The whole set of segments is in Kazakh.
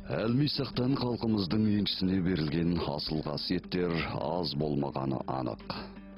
Әлмисақтан халқымыздың еншісіне берілген асыл қасиеттер аз болмағаны анық.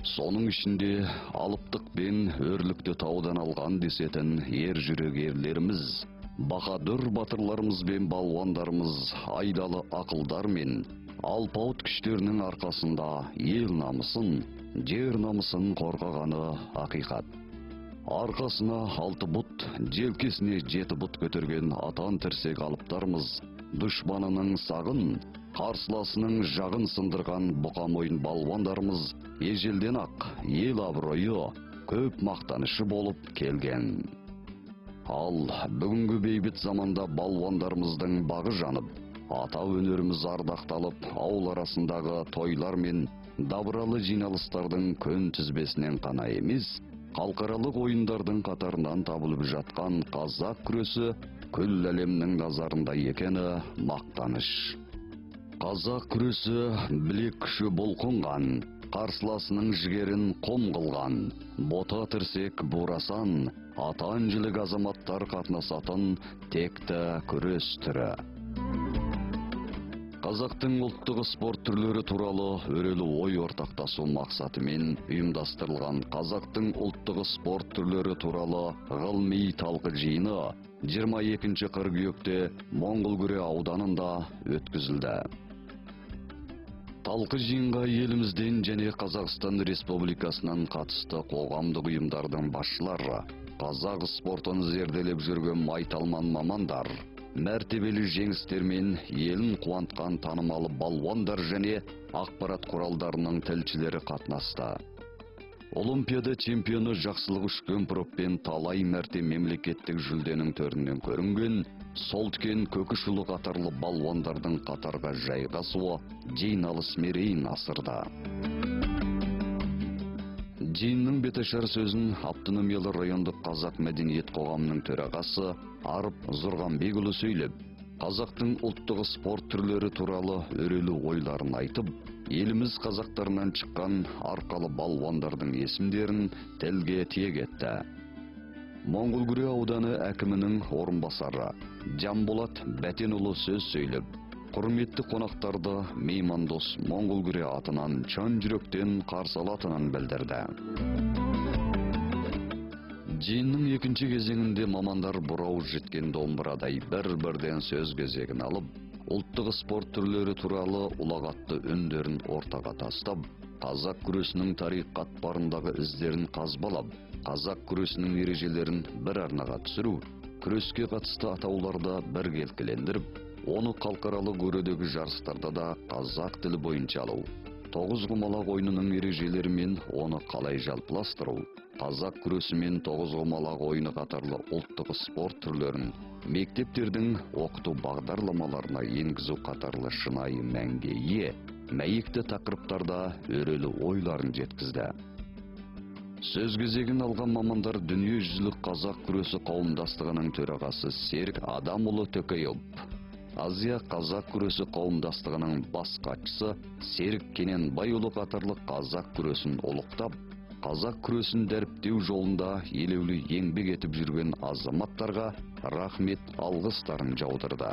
Соның ішінде алыптық пен өрлікті таудан алған десетін ер жүрек ерлеріміз, баһадүр батырларымыз бен балуандарымыз айдалы ақылдар мен алпауыт күштерінің арқасында ел намысын, жер намысын қорғағаны ақиқат. Арқасына 6 бұт, желкесіне 7 бұт көтерген атан тірсек алыптарымыз дұшпанының сағын, қарсыласының жағын сындырған бұқа мойын балуандарымыз ежелден ақ ел абыройы, көп мақтанышы болып келген. Ал бүгінгі бейбіт заманда балуандарымыздың бағы жанып, ата өнеріміз ардақталып, ауыл арасындағы тойлар мен дабыралы жиналыстардың күн тізбесінен қана емес, халықаралық ойындардың қатарынан табылып жатқан қазақ күресі күллі әлемнің назарында екені мақтаныш. Қазақ күресі білек күші бұлқынған, қарсыласының жігерін қом қылған, бота тірсек бурасан, атан жілік азаматтар қатынасатын текті күрес түрі. Қазақтың ұлттық спорт түрлері туралы өрелі ой ортақтасу мақсатымен ұйымдастырылған Қазақтың ұлттық спорт түрлері туралы ғылыми талқы жиыны 22 қыркүйекте Моңғолгүре ауданында өткізілді. Талқы жиынға елімізден және Қазақстан Республикасынан қатысты қоғамдық ұйымдардың басшылары, қазақ спортын зерделеп жүрген майталман мамандар, мәртебелі жеңістермен елін қуантқан танымалы балуандар және ақпарат құралдарының тілшілері қатынасты. Олимпиада чемпионы Жақсылық Үшкемпіровпен талай мәрте мемлекеттік жүлденің төрінен көрінген Солткен Көкішұлы қатарлы балуандардың қатарға жайғасуы жиналыс мерейін асырды. Жиынның беташар сөзін автономиялы райондық қазақ мәдениет қоғамының төрағасы Арып Зұрғанбекұлы сөйлеп, қазақтың ұлттық спорт түрлері туралы өрелі ойларын айтып, еліміз қазақтарынан шыққан арқалы балуандардың есімдерін тілге тиек етті. Моңғолгүре ауданы әкімінің орынбасары Жамболат Бәтенұлы сөз сөйлеп, құрметті қонақтарды меймандос Моңғолгүре атынан шын жүректен қарсы алатынын білдірді. Жиынның екінші кезеңінде мамандар бұрау жеткен домбырадай бір-бірден сөз кезегін алып, ұлттық спорт түрлері туралы ұлағатты үндерін ортаға тастап, қазақ күресінің тарих қатпарындағы іздерін қазбалап, қазақ күресінің ережелерін бір арнаға түсіру, күреске қатысты атауларды біркелкілендіріп, оны халықаралық өредегі жарыстарда да қазақ тілі бойынша алу, тоғызқұмалақ ойынының ережелері мен оны қалай жалпыластыру, қазақ күресі мен тоғызқұмалақ ойыны қатарлы ұлттық спорт түрлерін мектептердің оқыту бағдарламаларына енгізу қатарлы шынайы мәнге ие мәйекті тақырыптарда өрелі ойларын жеткізді. Сөз кезегін алған мамандар дүниежүзілік қазақ күресі қауымдастығының төрағасы Серік Адамұлы Төкеев, Азия қазақ күресі қауымдастығының бас хатшысы Серік Кененбайұлы қатарлы қазақ күресін ұлықтап, қазақ күресін дәріптеу жолында елеулі еңбек етіп жүрген азаматтарға рахмет алғыстарын жаудырды.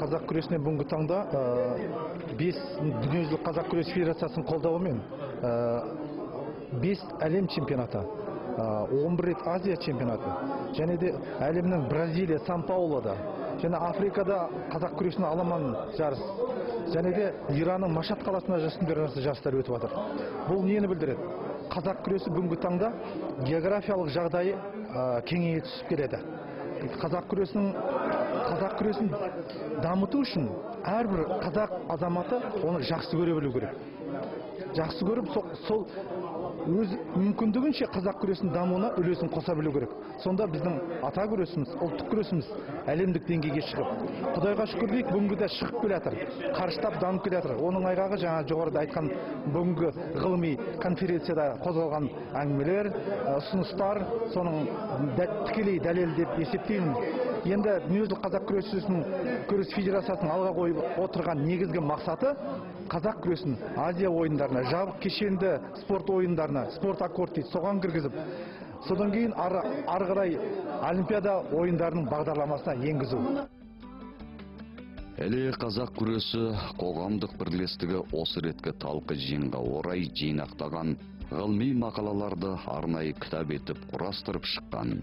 Қазақ күресіне бүгінгі таңда 5 дүниежүзілік қазақ күресі федерациясының қолдауымен 5 әлем чемпионаты, 11 рет Азия чемпионаты, және де әлемнің Бразилия, Сан-Паулода, және Африкада қазақ күресінің аламан жарыс, және де Иранның Машат қаласында жарыстар өтіп жатыр. Бұл нені білдіреді? Қазақ күресі бүгінгі таңда географиялық жағдайы кеңейе түсіп келеді. Қазақ күресін дамыту үшін әрбір қазақ азаматы оны жақсы көре білу керек. Жақсы көріп, сол өз мүмкіндігінше қазақ күресінің дамуына үлесін қоса білу керек. Сонда біздің ата күресіміз, ұлттық күресіміз әлемдік деңгейге шығып, Құдайға шүкір дейік, бүгінгі де шығып келе жатыр, қарыштап дамып келе жатыр. Оның айғағы жаңа жоғарыда айтқан бүгінгі ғылыми конференцияда қозғалған әңгімелер, ұсыныстар, соның тікелей дәлел деп есептеймін. Енді дүниежүзілік қазақ күрес федерациясының алға қойып отырған негізгі мақсаты қазақ күресін Азия ойындарына, жабық кешенді спорт ойындарына, спорт аккорд дейді, соған кіргізіп, содан кейін ары қарай Олимпиада ойындарының бағдарламасына енгізу. Іле қазақ күресі қоғамдық бірлестігі осы реткі талқы жиынға орай жинақтаған ғылыми мақалаларды арнайы кітап етіп құрастырып шыққан.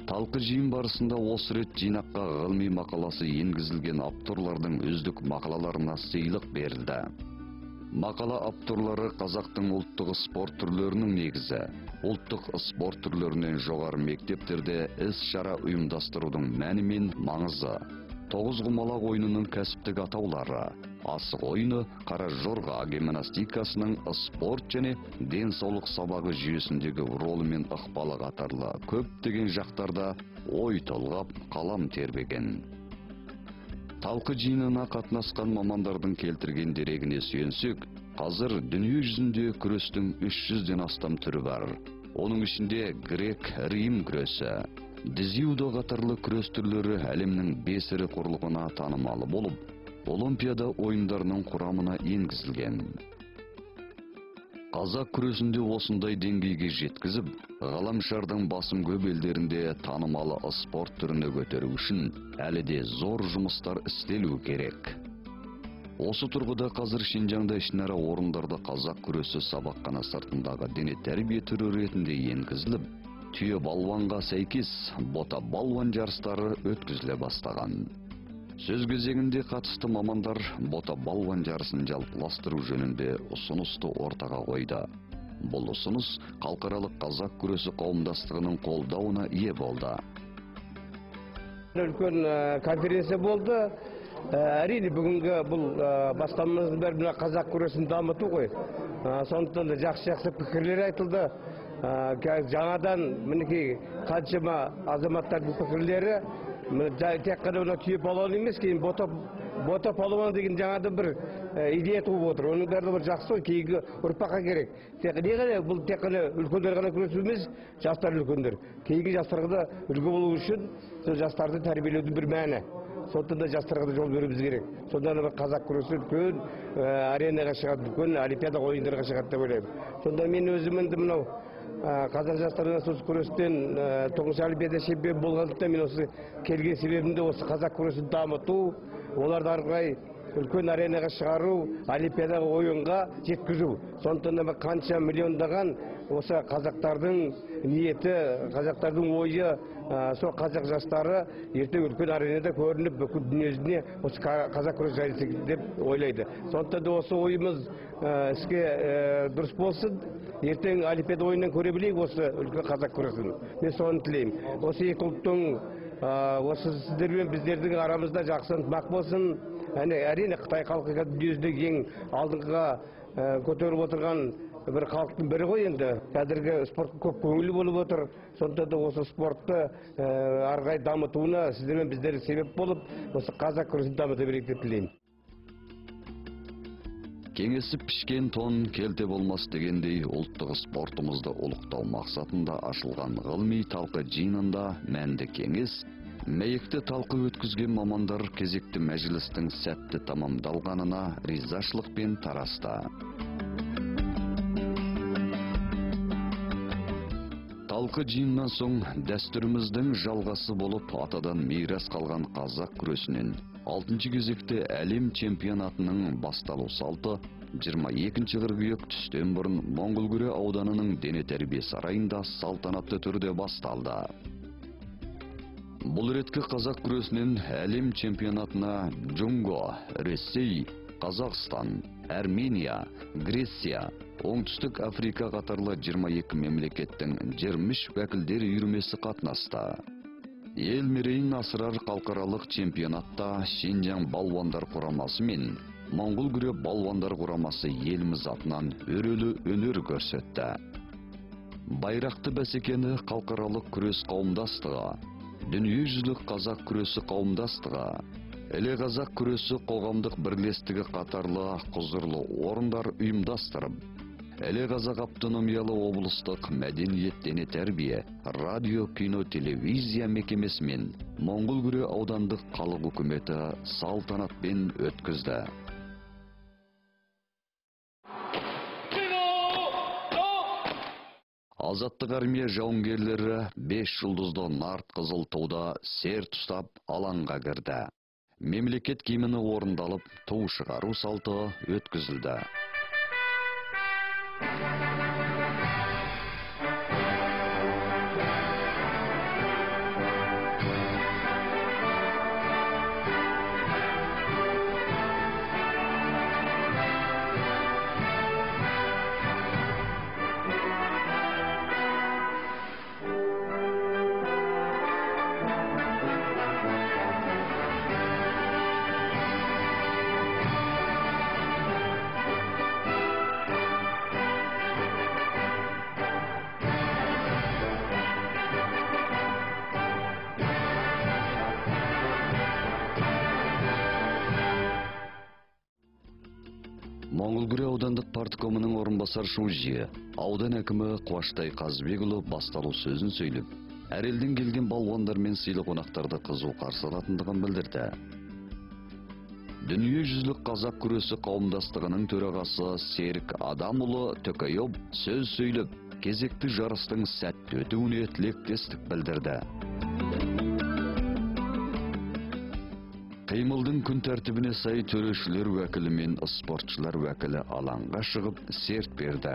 Талқы жиын барысында осы рет жинаққа ғылыми мақаласы енгізілген авторлардың үздік мақалаларына сыйлық берілді. Мақала авторлары қазақтың ұлттық спорт түрлерінің негізі, ұлттық спорт түрлерінен жоғары мектептерде іс-шара ұйымдастырудың мәні мен маңызы, тоғызқұмалақ ойынының кәсіптік атаулары, асық ойыны, қара жорға гимнастикасының спорт және денсаулық сабағы жүйесіндегі ролі мен ықпалы қатарлы көптеген жақтарда ой толғап қалам тербеген. Талқы жиынына қатынасқан мамандардың келтірген дерегіне сүйенсек, қазір дүние жүзінде күрестің 300-ден астам түрі бар. Оның ішінде грек, рим күресі, дзюдо қатарлы күрес түрлері әлемнің 5 ірі құрлығына танымалы болып, Олимпиада ойындарының құрамына енгізілген. Қазақ күресінде осындай деңгейге жеткізіп, ғаламшардың басым көп елдерінде танымалы спорт түріне көтеру үшін әлі де зор жұмыстар істелу керек. Осы тұрғыда қазір Шинжаңда ішінара орындарда қазақ күресі сабақхана сыртындағы дене тәрбие түрі ретінде енгізіліп, түйе балуанға сәйкес бота балуан жарыстары өткізіле бастаған. Сөз кезегінде қатысты мамандар бота балуан жарысын жалпыластыру жөнінде ұсынысты ортаға қойды. Бұл ұсыныс халықаралық қазақ күресі қауымдастығының қолдауына ие болды. Үлкен конференция болды. Әрине бүгінгі бұл бастамамыздың бәрі мына қазақ күресін дамыту ғой. Сондықтан да жақсы-жақсы пікірлер айтылды. Жаңадан мінекей қаншама азаматтардың пікірлері тек қана мына түйе палуан емес, кейін бота палуан деген жаңадан бір идея туып отыр. Оның барлығы бір жақсы ғой, кейінгі ұрпаққа керек. Бұл тек қана үлкендер ғана күресу емес, жастар үлкендер. Кейінгі жастарға да үлгі болу үшін сол жастарды тәрбиелеудің бір мәні. Сондықтан да жастарға да жол беруіміз керек. Сонда бір қазақ күресі үлкен аренаға шығады, үлкен олимпиада ойындарға шығады деп ойлаймын. Сонда мен өзім енді мынау қазақ жастарынан осы күрестен 9-шы олимпиада чемпионы болғандықтан мен осы келген себебім де осы қазақ күресін дамыту, оларды ары қарай үлкен аренаға шығару, олимпиадаға ойынға жеткізу. Сондықтан да қанша миллиондаған осы қазақтардың ниеті, қазақтардың ойы, сол қазақ жастары ертең үлкен аренада көрініп, бүкіл дүниежүзіне осы қазақ күресі жайылсын деп ойлайды. Сондықтан да осы ойымыз іске дұрыс болсын. Ертең олимпиада ойынынан көре білейік осы үлкен қазақ күресін. Мен соны тілеймін. Осы екі ұлттың, осы сіздер мен біздердің арамызда жақсы ынтымақ болсын. Әрине Қытай халқы дүниежүзіндегі ең алдыңғы көтеріп отырған бір халықтың бірі ғой енді. Қазіргі спортқа көп көңіл болып отыр. Сондықтан да осы спортты ары қарай дамытуына сіздер мен біздер себеп болып, осы қазақ күресін дамыта берейік деп тілеймін. Кеңесіп пішкен тон келте болмас дегендей, ұлттық спортымызды ұлықтау мақсатында ашылған ғылыми талқы жиынында мәнді кеңес, мәйекті талқы өткізген мамандар кезекті мәжілістің сәтті тамамдалғанына ризашылықпен тарасты. Талқы жиыннан соң дәстүріміздің жалғасы болып атадан мирас қалған қазақ күресінен 6-шы кезекте әлем чемпионатының басталу салты 22 қыркүйек түстен бұрын Моңғолгүре ауданының дене тәрбие сарайында салтанатты түрде басталды. Бұл реткі қазақ күресінен әлем чемпионатына Джунго, Ресей, Қазақстан, Армения, Греция, Оңтүстік Африка қатарлы 22 мемлекеттің 23 уәкілдер үйірмесі қатынасты. Ел мерейін асырар халықаралық чемпионатта Шинжаң балуандар құрамасы мен Моңғолгүре балуандар құрамасы еліміз атынан өрелі өнер көрсетті. Байрақты бәсекені халықаралық күрес қауымдастығы, дүниежүзілік қазақ күресі қауымдастығы, Іле қазақ күресі қоғамдық бірлестігі қатарлы құзырлы орындар ұйымдастырып, Іле қазақ автономиялы облыстық мәдениет дене тәрбие, радио, кино, телевизия мекемесі мен Моңғолгүре аудандық халық үкіметі салтанатпен өткізді. Азаттық армия жауынгерлері 5 жұлдызды нарт қызыл туда серт ұстап алаңға кірді. Мемлекет гимні орындалып, ту шығару салты өткізілді. Моңғолгүре аудандық парткомының орынбасар Шужи, аудан әкімі Қуаштай Қазбекұлы басталу сөзін сөйлеп, әр елден келген балуандар мен сыйлы қонақтарды қызу қарсы алатындығын білдірді. Дүниежүзілік қазақ күресі қауымдастығының төрағасы Серік Адамұлы Төкайов сөз сөйлеп, кезекті жарыстың сәтті өтуіне тілектестік білдірді. Қимылдың күн тәртібіне сай төрешілер уәкілі мен спортшылар уәкілі алаңға шығып серт берді.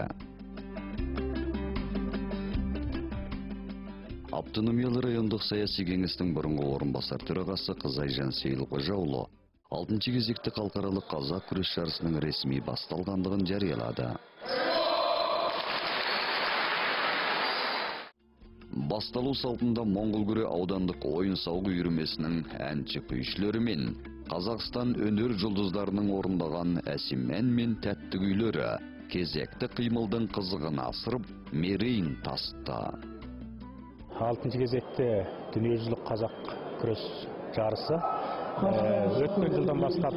Автономиялы райондық саяси кеңестің бұрынғы орынбасар төрағасы Қызайжан Сейілқожаұлы 6-шы кезекті халықаралық қазақ күрес жарысының ресми басталғандығын жариялады. Басталу салтында Моңғолгүре аудандық ойын-сауық үйірмесінің әнші күйшілері мен Қазақстан өнер жұлдыздарының орындаған әсем ән мен тәтті күйлері кезекті қимылдың қызығын асырып, мерейін тасытты. 6-шы кезекте дүниежүзілік қазақ күрес жарысы өткен жылдан бастап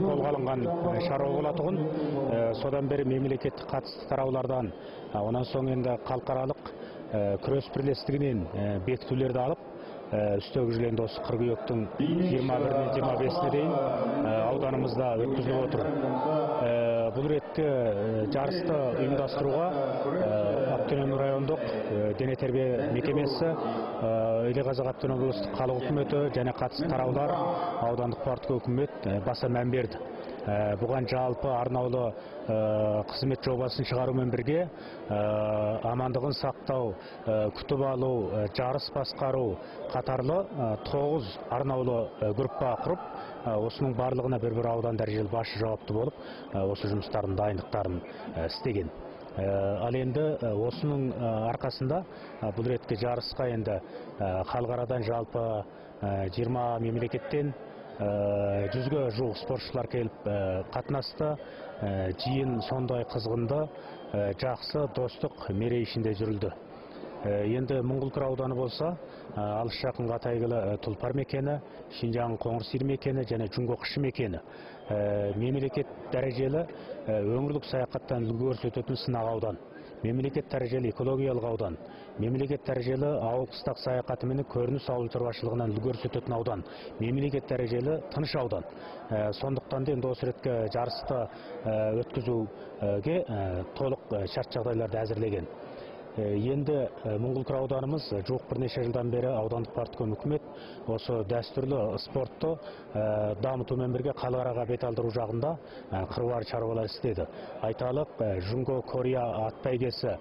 қолға алынған шаруа болатұғын. Содан бері мемлекеттік қатысты тараулардан, онан соң енді халықаралық күрес бірлестігінен бекітулерді алып, үстегі жыл енді осы қыркүйектің 21-нен 25-іне дейін ауданымызда өткізіліп отыр. Бұл ретте жарысты ұйымдастыруға Автономиялы райондық дене тәрбие мекемесі, Іле Қазақ Автономиялы облыстық халық үкіметі және қатысты тараулар, аудандық партия үкімет баса мән берді. Бұған жалпы арнаулы қызмет жобасын шығарумен бірге амандығын сақтау, күтіп алу, жарыс басқару қатарлы 9 арнаулы группа құрып, осының барлығына бір-бір аудан дәрежелі басшы жауапты болып, осы жұмыстардың дайындықтарын істеген. Ал енді осының арқасында бұл реткі жарысқа енді халықарадан жалпы 20 мемлекеттен 100-ге жуық спортшылар келіп қатынасты. Жиын сондай қызғынды, жақсы достық мерей ішінде жүрілді. Енді Моңғолкүре ауданы болса, алыс жақынға әйгілі Тұлпар мекені, Шинжаң Қоңыр сиыр мекені және Жүнгі қышы мекені. Мемлекет дәрежелі өңірлік саяхаттан үлгі көрсететін сынақ аудан. Мемлекет дәрежелі экологиялық аудан, мемлекет дәрежелі ауыл қыстақ саяхаты менен көрініс ауыл шаруашылығынан үлгі көрсететін аудан, мемлекет дәрежелі тыныш аудан. Сондықтан да енді осы реткі жарысты өткізуге толық шарт жағдайларды әзірлеген. Енді Моңғолкүре ауданымыз жуық бірнеше жылдан бері аудандық партком үкімет осы дәстүрлі спортты дамытумен бірге халықараға бет алдыру жағында қыруар шаруалар істеді. Айталық, Жүнго Корея ат бәйгесі,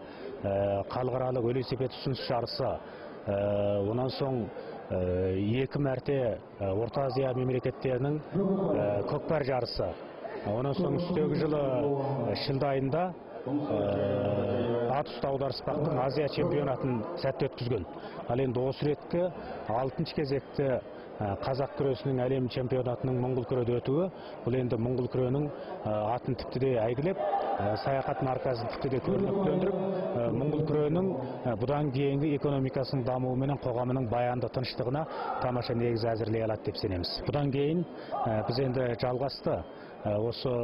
халықаралық велосипед ұсыныс жарысы, онан соң 2 мәрте Орта Азия мемлекеттерінің көкпар жарысы, онан соң үстегі жылы шілде айында ат үсті аударыспақтың Азия чемпионатын сәтті өткізген. Ал енді осы реткі 6-шы кезекті қазақ күресінің әлем чемпионатының Моңғолкүреде өтуі, бұл енді Моңғолкүренің атын тіпті де әйгілеп, саяхат маркасын тіпті де көрнектендіріп, Моңғолкүренің бұдан кейінгі экономикасының дамуы менен қоғамының баянды тыныштығына тамаша негіз әзірлей алады деп сенеміз. Бұдан кейін біз енді жалғасты осы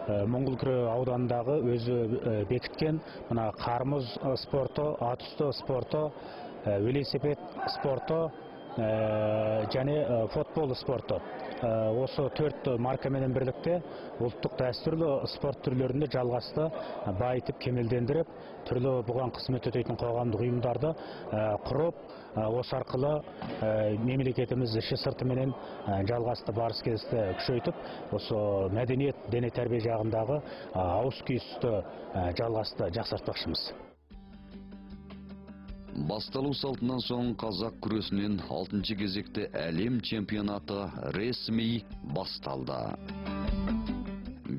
Моңғолкүре ауданындағы өзі бекіткен мына қармыз спорты, ат үсті спорты, велосипед спорты және футбол спорты. Осы 4 маркаменен бірлікте ұлттық дәстүрлі спорт түрлерінде жалғасты байытып, кемелдендіріп, түрлі бұған қызмет өтейтін қоғамдық ұйымдарды құрып, Осы арқылы мемлекетіміз іші сыртыменен жалғасты барыс келісті күшейтіп, осы мәдениет, дене тәрбие жағындағы ауыс күйісті жалғасты жақсартпақшымыз. Басталу салтынан соң қазақ күресінен 6-шы кезекті әлем чемпионаты ресми басталды.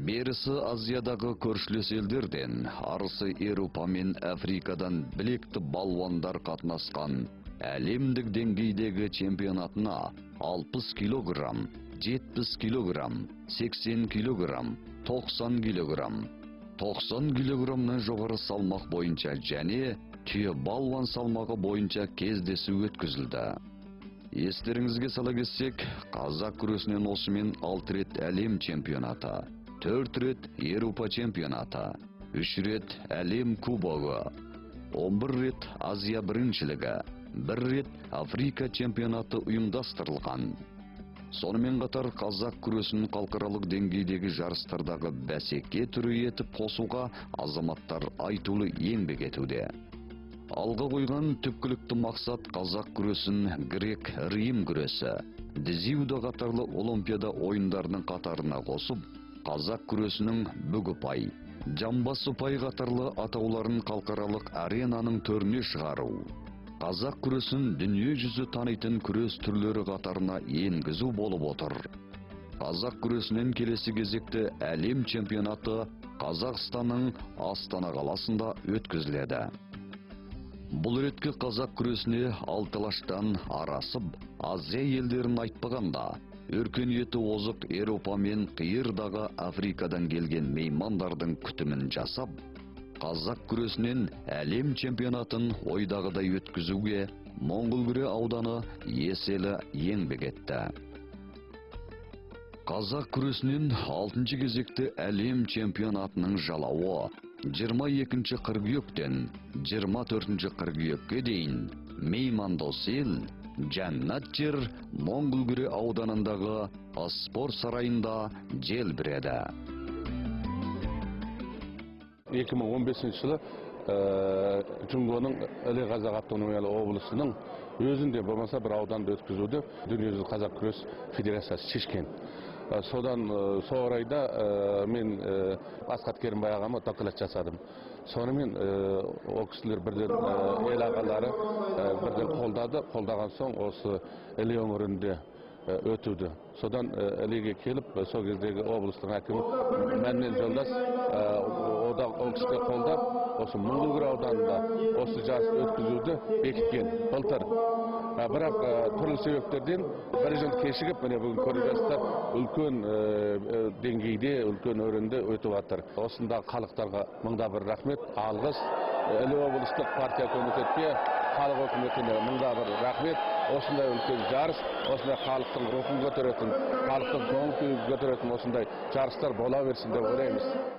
Берісі Азиядағы көршілес елдерден, арысы Еуропа мен Африкадан білекті балуандар қатынасқан әлемдік деңгейдегі чемпионатына 60 килограмм, 70 килограмм, 80 килограмм, 90 килограмм, 90 килограммнан жоғары салмақ бойынша және түйе балуан салмағы бойынша кездесу өткізілді. Естеріңізге сала кетсек, қазақ күресінен осымен 6 рет әлем чемпионаты, 4 рет Еуропа чемпионаты, 3 рет әлем кубогы, 11 рет Азия біріншілігі, 1 рет Африка чемпионаты ұйымдастырылған. Сонымен қатар қазақ күресін халықаралық деңгейдегі жарыстардағы бәсеке түрі етіп қосуға азаматтар айтулы еңбек етуде. Алға қойған түпкілікті мақсат қазақ күресін грек рим күресі, дзюдо қатарлы олимпиада ойындарының қатарына қосып, қазақ күресінің бүгіпай, жамбасыпай қатарлы атауларын халықаралық аренаның төріне шығару. Қазақ күресін дүние жүзі танитын күрес түрлері қатарына енгізу болып отыр. Қазақ күресінен келесі кезекті әлем чемпионаты Қазақстанның Астана қаласында өткізіледі. Бұл реткі қазақ күресіне алтылаштан арасып, Азия елдерін айтпағанда, өркениеті озық Еуропа мен қиырдағы Африкадан келген меймандардың күтімін жасап, қазақ күресінен әлем чемпионатын ойдағыдай өткізуге Моңғолгүре ауданы еселі еңбек етті. Қазақ күресінен 6-шы кезекті әлем чемпионатының жалауы 22 қыркүйектен 24 қыркүйекке дейін меймандос ел Жәннат жер Моңғолгүре ауданындағы спорт сарайында желбіреді. 2015 жылы Жүнгоның Іле Қазақ автономиялы облысының өзінде болмаса бір ауданды өткізуді Дүниежүзілік қазақ күрес федерациясы шешкен. Содан сол орайда мен Асхат Керімбай ағама доклад жасадым. Сонымен ол кісілер бірден ел ағалары бірден қолдады. Қолдаған соң осы Іле өңірінде өтуді. Содан Ілеге келіп, сол кездегі облыстың әкімі Мәнмен жолдас ол кісіге қолдап, осы Моңғолгүре ауданында осы жарысты өткізуді бекіткен былтыр. Бірақ түрлі себептерден бір жыл кешігіп, міне бүгін көріп жатсыздар, үлкен деңгейде, үлкен өрінде өтіп жатыр. Осындағы халықтарға мыңда бір рахмет, алғыс. Іле облыстық партия комитетке, халық өкіметіне мыңда бір рахмет. Осындай үлкен жарыс, осындай халықтың рухын көтеретін, халықтың көңіл күйін көтеретін осындай жарыстар бола берсін деп ойлаймыз.